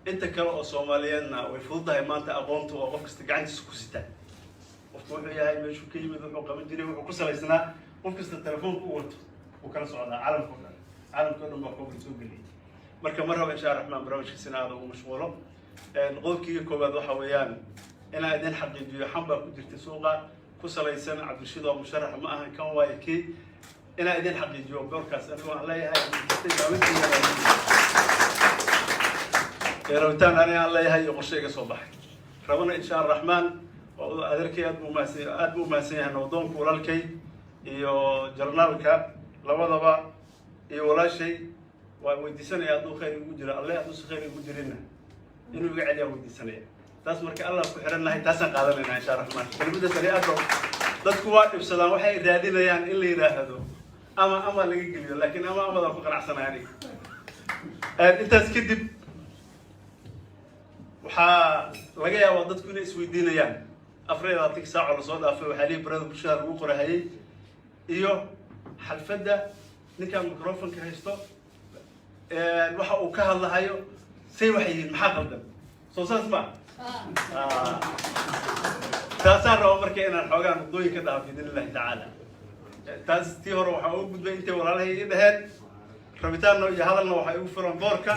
Inta kale oo Soomaaliyeedna way fududahay maanta aqoontu, oo qof kasta gacantiisa ku sitaa qofku wuxuu yahay, meeshuu ka yimid, wuxuu qaban jiray, wuxuu ku salaysnaa. Qof kasta telefoonka u wato wuu kala socdaa caalamka o dhan. Caalamka o dhan baa koobka soo geliyay. Marka mar raba, insha Raxmaan, barnaamijkiisina aada ugu mashquulo. Qodobkiiga koowaad waxa weeyaan inaan idin xaqiijiyo xan baa ku jirta suuqa ku salaysan Cabdirashiid oo musharax ma ahan, kan waayo kii. Inaan idin xaqiijiyo goorkaas anigu aan leeyahay rabitaan ani aan leeyahay iyo qorshe iga soo baxay rabana, insha Araxmaan. Adeerkay aad buu umahadsan, aad buu umahadsan yahay, nabdoonku walaalkay iyo jarnaalka labadaba iyo walaashay. Waa weydiisanaya hadduu khayr igu jiro Alle, hadduusa khayr igu jirinna inuu iga celiyaan weydiisanaya. Taas marka Allah ku xiran nahay, taasaan qaadanayna, insha Raxmaan. Kelimadaas ani aad dadku waa dhibsadaan, waxay raadinayaan in la yidhaahdo ama laga geliyo, laakiin ama amadaan ku qanacsanay aniga. Intaas kadib, waxaa laga yaabaa dadku inay isweydiinayaan 24-kii saaco lasoo dhaafay waxaa lihi barada bulshada lagu qorahayay iyo xalfadda ninkaan microfonka haysto waxa uu ka hadlahayo say waxay yihiin, maxaa qaldan? Soo saas ma taasaan raba marka inaan xoogaa nuqdooyin ka dhaha, biidn Illahi tacaala. Taas tii hore waxaan ugu gudbay intay walaalahay ii dhaheen. Rabitaanna iyo hadalna waxaa igu furan boorka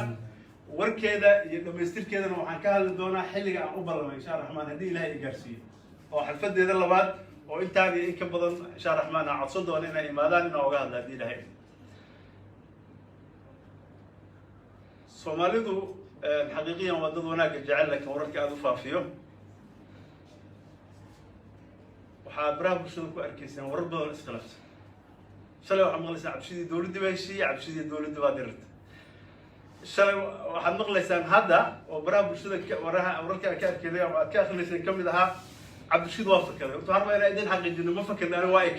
warkeeda iyo dhamaystirkeedana. Waxaan ka hadli doonaa xilliga aan u ballamay, insha Raxmaan, haddii Ilahay i gaarsiiyo, oo xalfadeeda labaad oo intaan iyo in ka badan, insha Raxmaan, aan codsan doono inay imaadaan inaan oga hadla, haddii Ilahay. Soomaalidu xaqiiqiyan waa dad wanaagga jecel, laakiin wararka aada u faafiyo. Waxaa baraha bulshada ku arkaysaan warar badan oo iskhilaafsan. Shalay waxaad maqlaysaan Cabshidii dowladdii baa heshiiyey, Cabshidii dowladdii baa dirirtay. Shalay waxaad maqlaysaan hadda oo baraha bulshada waraha wararka aad ka arkeeday ama aad ka akrinayseen kamid ahaa Cabdirashiid waa fakaday. Horta waxaan rabaa inaan idin xaqiijino, ma fakarna aniga. Waa ik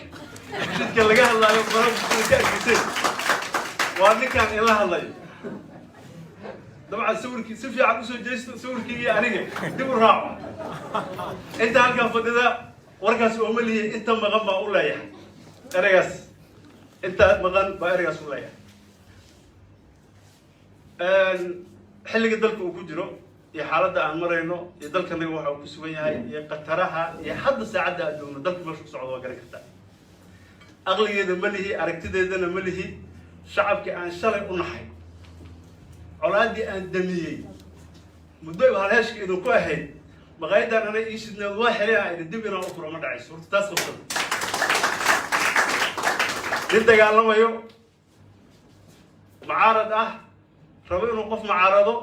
Cabdirashiidka laga hadlaayo baraha bulshada ka arkayseen waa ninkaan inla hadlayo. Dabcan sawirkii si fiican usoo jeesto, sawirkiigii aniga dib u raaco. Inta halkan fadhida warkaas ooma lihii, inta maqan baa u leeyahay ereygaas, inta maqan baa ereygaas u leeyahay. Xilliga dalka uu ku jiro iyo xaaladda aan marayno iyo dalkanaga waxa uu ku sugan yahay iyo khataraha iyo hadda saacadda aan joogno dalka meesha ku socdo waa garan kartaa. Aqligeeda ma lihi, aragtideedana ma lihi. Shacabkii aan shalay u naxay, colaaddii aan damiyey, muddo halheeshka idinku ahayd, maqaayadan anay ii shidneed waa xilay aan idin dib inaan u furo ma dhacayso. Horta taas qabsada. Nin dagaalamayo, mucaarad ah, rabo inuu qof mucaarado,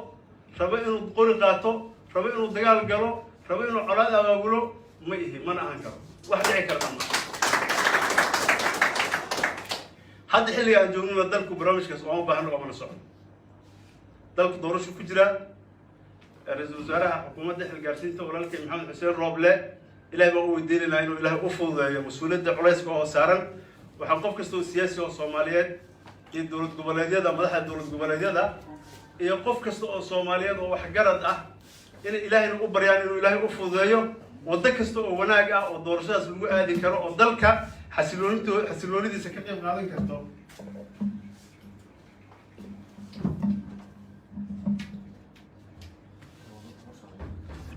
rabo inuu qori qaato, rabo inuu dagaal galo, rabo inuu colaad abaabulo ma ihi, mana ahan karo, wax dhici karta ma. Hadda xilliga aan joognona dalku barnaamijkaas ooma baahno, oomana socdo. Dalku doorasho ku jiraa. Ra-iisul wasaaraha xukuumadda xilgaarsiinta, walaalkay Maxamed Xuseen Rooble, Ilahay baan u weydiinaynaa inuu Ilaahay u fududeeyo mas-uuliyadda culayska oo saaran. Waxaan qof kasta oo siyaasi oo Soomaaliyeed iyo dowlad goboleedyada, madaxda dowlad goboleedyada iyo qof kasta oo Soomaaliyeed oo waxgarad ah inay Ilaahayna u baryaan inuu Ilaahay u fududeeyo waddo kasta oo wanaag ah oo doorashadaas lagu aadi karo oo dalka xasiloonidiisa ka qayb qaadan karto.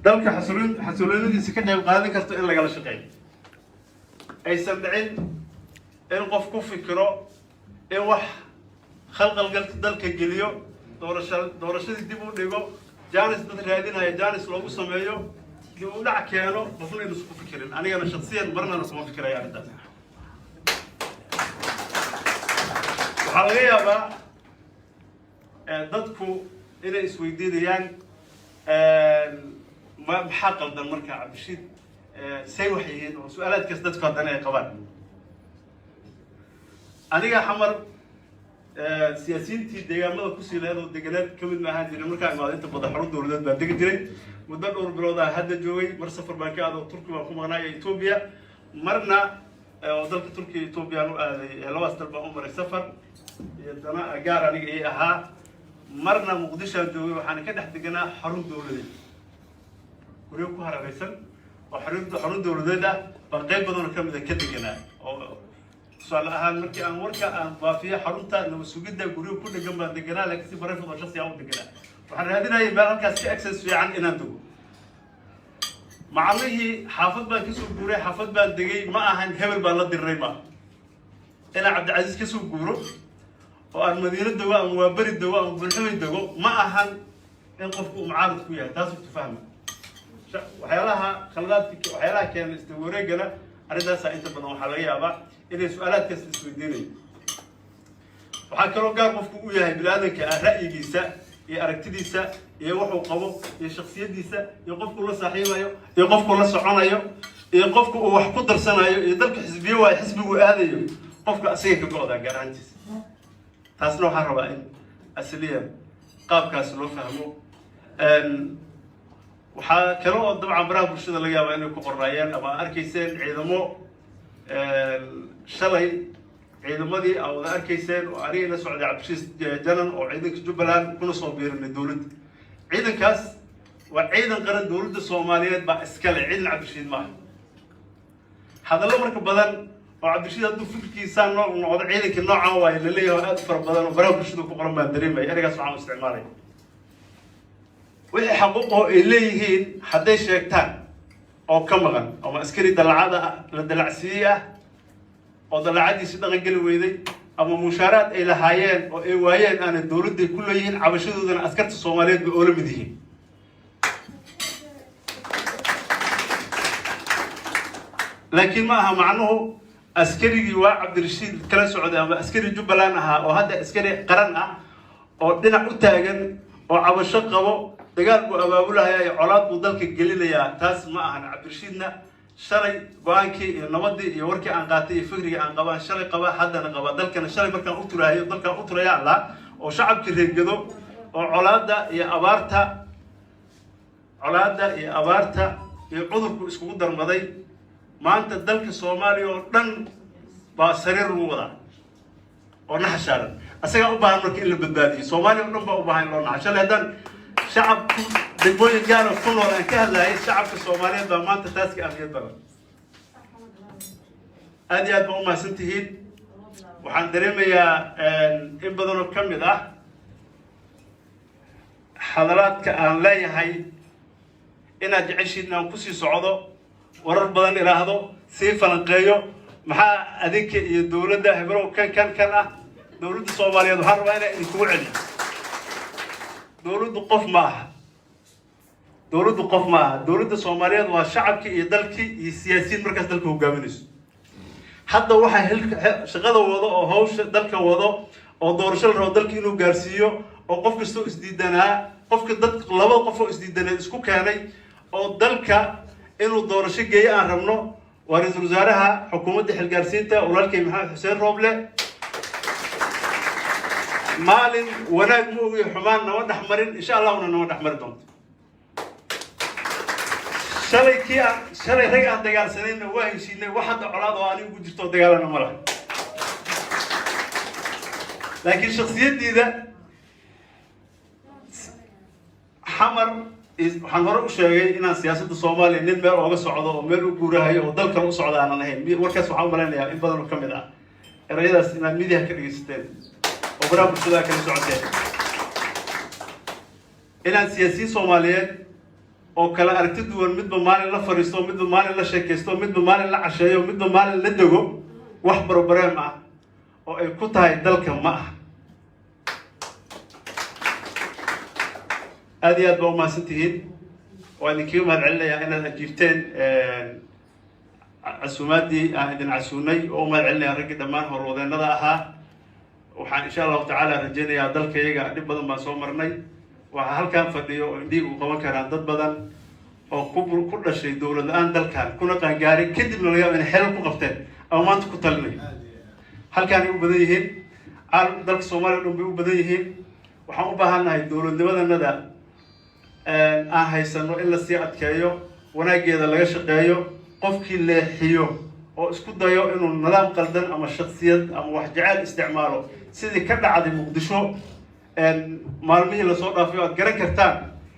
Dalka xasiloonidiisa ka qayb qaadan karto in lagala shaqeeyo. Aysan dhicin in qof ku fikiro in wax khalqalgalka dalka geliyo, doorashadii dib u dhigo, jaanis dad raadinaya jaanis loogu sameeyo, dib u dhac keeno. Qofna inuusan ku fikirin, anigana shaksiyan marnana kuma fikiraya arrintaas. Waxaa laga yaabaa dadku inay isweydiinayaan ma maxaa qaldan marka Cabdirashiid, say wax yihiin, oo su-aalaadkaas dadku haddana ay qabaan. Aniga Xamar siyaasiyiintii deegaamada kusii laheed oo deganeed ka mid ma ahaan jirin. Markaan imaado inta badan xarun dowladeed baan degi jiray. Muddo dhowr bilood aan hadda joogay, mar safar baan ka aado, Turki baan ku maqnaaya, Etoobiya marna, oo dalka Turkiya Etoobiyaan u aaday, labadaas dal baan u maray safar iyo dana gaar aniga ii ahaa. Marna Muqdishoan joogay, waxaana ka dhex deganaa xarun dowladeed, guryo ku hareeraysan oo xarun dowladeed ah baan qayb badanoo ka mid a ka deganaa. Oo tusaale ahaan markii aan warka aan baafiyo, xarunta nabad sugidda guryo ku dhegan baan deganaa, laakiin si private oo shaksi aan u deganaa. Waxaan raadinayay meel halkaas ka access fiican inaan dego. Macallihii xaafad baan kasoo guuray, xaafad baan degay. Ma ahan hebel baan la diriray, maaha inaan Cabdicasiis kasoo guuro oo aan Madiino dego ama Waaberi dego ama Bulxumay dego. Ma ahan in qofku uu mucaarid ku yahay. Taas ku fahma waxyaalaha khaladaadka, waxyaalaha keena istawareegana arrintaasaa inta badan waxaa laga yaabaa inay su-aalaadkaas isweydiinayo. Waxaa kaloo gaar qofku u yahay bini-aadanka ah ra'yigiisa iyo aragtidiisa iyo wuxuu qabo iyo shaksiyadiisa iyo qofku la saaxiibayo iyo qofku la soconayo iyo qofku uu wax ku darsanayo iyo dalka xisbiye waayo xisbigu aadayo. Qofka asiga ka go-daa gaar ahaantiisa. Taasna waxaan rabaa in asliyan qaabkaas loo fahmo. Waxaa kale oo dabcan baraha bulshada laga yaabaa inay ku qornaayeen ama arkayseen ciidamo shalay, ciidamadii aa wada arkayseen oo aniga la socday, Cabdishiis Janan oo ciidanka Jubbaland kuna soo biirinay dowladda. Ciidankaas waa ciidan qaran, dowladda Soomaaliyeed baa iskale, ciidan Cabdirashiid maaha. Hadallo marka badan oo Cabdirashiid hadduu fikirkiisaa noo noqdo ciidankii noocan waayo laleeyahay oo aad u fara badan oo baraha bulshada ku qoran baan dareemaya. Ereygaas waxaan u isticmaalaya wixii xaquuqaho ay leeyihiin hadday sheegtaan oo ka maqan, ama askari dalacada la dalacsiiyey ah oo dalacadiisi dhaqan geli weyday, ama mushaaraad ay lahaayeen oo ay waayeen aanay dowladday ku leeyihiin, cabashadoodana askarta Soomaaliyeed bay oola mid yihiin. Laakiin ma aha macnuhu askarigii waa Cabdirashiid kala socday ama askari Jubbaland ahaa oo hadda askari qaran ah oo dhinac u taagan oo cabasho qabo, dagaal buu abaabulahayaa iyo colaad buu dalka gelinayaa. Taas ma ahan. Cabdirashiidna shalay go-aankii iyo nabadii iyo warkii aan qaatay iyo fikrigii aan qabaan shalay qabaa, haddana qabaa. Dalkana shalay markaan u turahayo, dalkaan u turaya allaa oo shacabkii reegado oo colaadda iyo abaarta iyo cudurku iskugu darmaday. Maanta dalka Soomaaliya oo dhan baa sariir lagu wadaa oo naxashaaran. Asagaa u baahan marka in la badbaadiyo. Soomaaliya o dhan baa u baahan in loo naxo. Shalay haddaan shacabku degmooyin gaara ku nool aan ka hadlayay, shacabka Soomaaliyeed baa maanta taas ka ahmiyad badan. Aad iyo aad baa umahadsan tihiin. Waxaan dareemayaa in badan oo ka mid ah hadalaadka aan leeyahay inaad jeceshiin inaan kusii socdo, warar badan idhaahdo, sii falanqeeyo. Maxaa adinka iyo dowladda hebrow kan kan kan ah? Dowladda Soomaaliyeed waxaan rabaa inaan idinkugu celiyo: dowladdu qof ma aha, dowladdu qof ma aha. Dowladda Soomaaliyeed waa shacabkii iyo dalkii iyo siyaasiyiin markaas dalka hogaaminayso. Hadda waxaa hilka shaqada wado oo hawsha dalka wado oo doorasho la rabo dalka inuu gaarsiiyo oo qof kastoo isdiidanaa, qofka dad laba qof oo isdiidaneed isku keenay oo dalka inuu doorasho geeyo aan rabno, waa ra-iisul wasaaraha xukuumadda xilgaarsiinta, walaalkay Maxamed Xuseen Rooble. Maalin wanaag ma ogiyo xumaan nama dhex marin, insha Allahuna nama dhex mari doonto. Shalay kii aan shalay rag aan dagaalsanayna waa heshiinay. Wax hadda colaad oo aniga ugu jirto oo dagaalana ma laha. Laakiin shaksiyaddiida Xamar, waxaan hore u sheegay inaan siyaasadda Soomaaliya nin meel ooga socdo oo meel u guurahayo oo dal kale u socda aanan ahayn. Warkaas waxaan u malaynayaa in badan oo ka mid ah erayadaas inaad midiyaha ka dhegaysateen oo baraha bulshada kala socoteen, inaan siyaasiyiin Soomaaliyeed oo kala aragti duwan midba maalin la fadhiisto, midba maalin la sheekaysto, midba maalin la casheeyo, midba maalin la dego, wax problem ah oo ay ku tahay dalka ma aha. Aad iyo aad baa umahadsan tihiin. Waa idinkaga mahad celinayaa inaad ajiibteen casuumaaddii aan idin casuunay, oo u mahad celinaya raggii dhammaan howlwadeennada ahaa. Waxaan insha Allahu tacaala rajaynayaa dalka iyaga dhib badan baan soo marnay. Waxaa halkaan fadhiyo oo indhihi u qaban karaan dad badan oo ku dhashay dowlad la-aan dalkan kuna qaangaaray, kadibna laga yaabo inay xelal ku qabteen ama maanta ku talinayo. Halkaanay u badan yihiin, caalam dalka Soomaaliya o dhan bay u badan yihiin. Waxaan u baahannahay dowladnimadanada aan haysano in lasii adkeeyo, wanaaggeeda laga shaqeeyo. Qofkii leexiyo oo isku dayo inuu nidaam qaldan ama shaksiyad ama wax jeceyl isticmaalo, sidii ka dhacday Muqdisho maalmihii lasoo dhaafayo, aad garan kartaan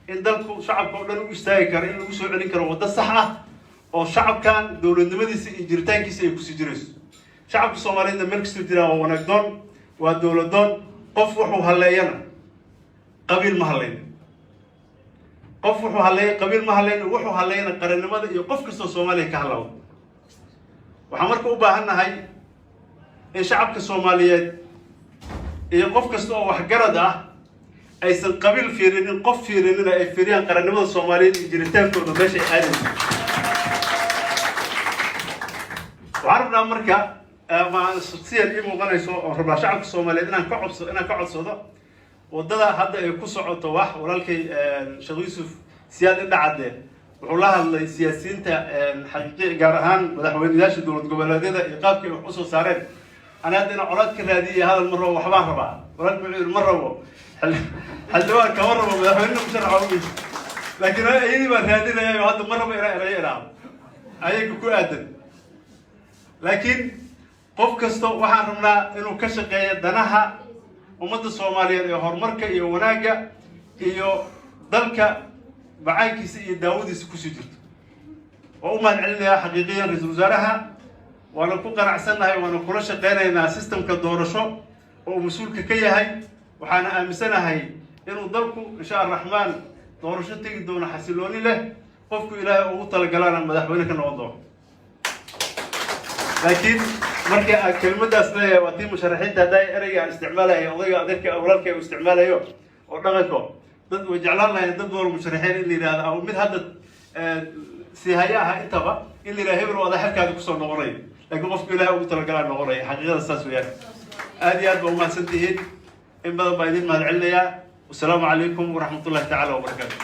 in dalku shacabka oo dhan u istaagi karo in lagu soo celin karo waddo sax ah oo shacabkan dowladnimadiisa iyo jiritaankiisa ay kusii jirayso. Shacabka Soomaaliyeedna meel kastoo jiraan waa wanaagdoon, waa dowladoon. Qof wuxuu halleeyana qabiil ma hallayno. Qof wuxuu hadleeyay qabiil ma hadlayn, wuxuu hadlayna qarannimada iyo qof kastoo Soomaaliya ka hadlawo. Waxaan marka u baahan nahay in shacabka Soomaaliyeed iyo qof kasta oo waxgarad ah aysan qabiil fiirinin, qof fiirinina, ay fiiriyaan qarannimada Soomaaliyeed iyo jiritaankooda meesha ay aadayso. Waxaan rabnaa marka ma siyan ii muuqanayso oon rabnaa shacabka Soomaaliyeed inaan ka codsado waddada hadda ay ku socoto. Wax walaalkay Sheekh Yuusuf Siyaad Indhacadde wuxuu la hadlay siyaasiyiinta xaqiiqi, gaar ahaan madaxweyneyaasha dowlad goboleedyada iyo qaabkii ay wax usoo saareen. Ana hadda inaan colaad ka raadiyay hadal ma rabo, waxbaan rabaa. Walaalka wuxuu yidhi ma rabo, xildhibaan kama rabo, madaxweynena musharaxa ugi, laakiin iyadii baan raadinaya oo hadda ma rabo inaan erayo idhaahdo ayaga ku aadan. Laakiin qof kasta waxaan rabnaa inuu ka shaqeeyo danaha ummadda Soomaaliyeed ee horumarka iyo wanaagga iyo dalka macaankiisa iyo daawadiisa kusii jirto. Waa u mahad celinayaa xaqiiqiyan ra-iisul wasaaraha, waana ku qanacsannahay, waana kula shaqeynaynaa systemka doorasho oo uu mas-uulka ka yahay. Waxaana aaminsanahay inuu dalku insha Araxmaan doorasho tegi doono xasilooni leh, qofku Ilaahay ugu talagalaana madaxweyne ka noqon doono. Laakiin markii aan kelimadaas leeyahay, waa tii musharaxiinta haddaa ereyga aan isticmaalayo, odayga adeerka walaalkay uu isticmaalayo oo dhaqanko dad way jeclaan lahayn, dad badan musharaxiin in la yidhahdo ama mid hadda siihaya aha intaba in la yidhahdo hebel oo adaa xilkaada kusoo noqonayo, laakiin qofku Ilaahay ugu talagalaa noqonaya. Xaqiiqada saas weeyaan. Aad iyo aad baa umahadsan tihiin, in badan baa idin mahad celinayaa. Wasalaamu calaykum waraxmat ullahi tacaala wabarakaatu.